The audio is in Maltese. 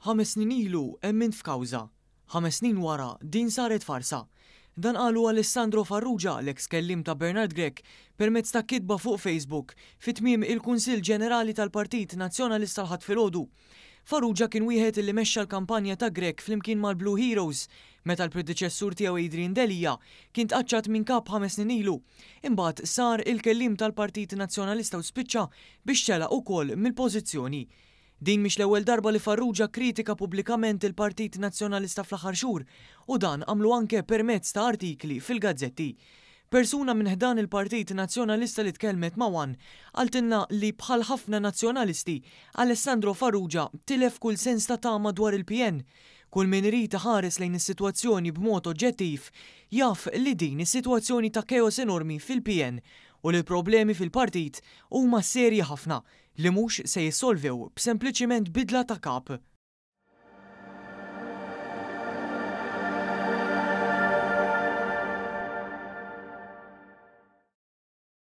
Ħames snin ilu emmint f'kawża. 5 snin wara din saret farsa. Dan qalu Alessandro Farrugia, l-eks kellim ta' Bernard Grech, permezz ta' kitba fuq Facebook fi tmiem il-Kunsill Ġenerali tal-Partit Nazzjonalista l-Ħadd filgħodu. Farrugia kien wieħed li mexxa l-kampanja ta' Grech flimkien mal-Blue Heroes meta l-predeċessur tiegħu Adrian Delia kien tqaċċat minn kap 5 snin ilu. Imbagħad sar il-kellim tal-Partit Nazzjonalista u spiċċa biex telaq ukoll mill-pożizzjoni. Din mhix l-ewwel darba li Farrugia kritika pubblikament il-Partit Nazzjonalista fl-aħħar xhur u dan għamlu anke permezz ta' artikli fil-gazzetti. Persuna minn ħdan il-Partit Nazzjonalista li tkellmet ma' ONE qaltilna li bħal ħafna nazzjonalisti, Alessandro Farrugia tilef kull sens ta' tama dwar il-PN. Kull min irid iħares lejn is-sitwazzjoni b'mod oġġettiv jaf li din is-sitwazzjoni ta' chaos enormi fil-PN u li l-problemi fil-partit huma serji ħafna li mhux se jissolvew b'sempliċiment bidla ta' kap.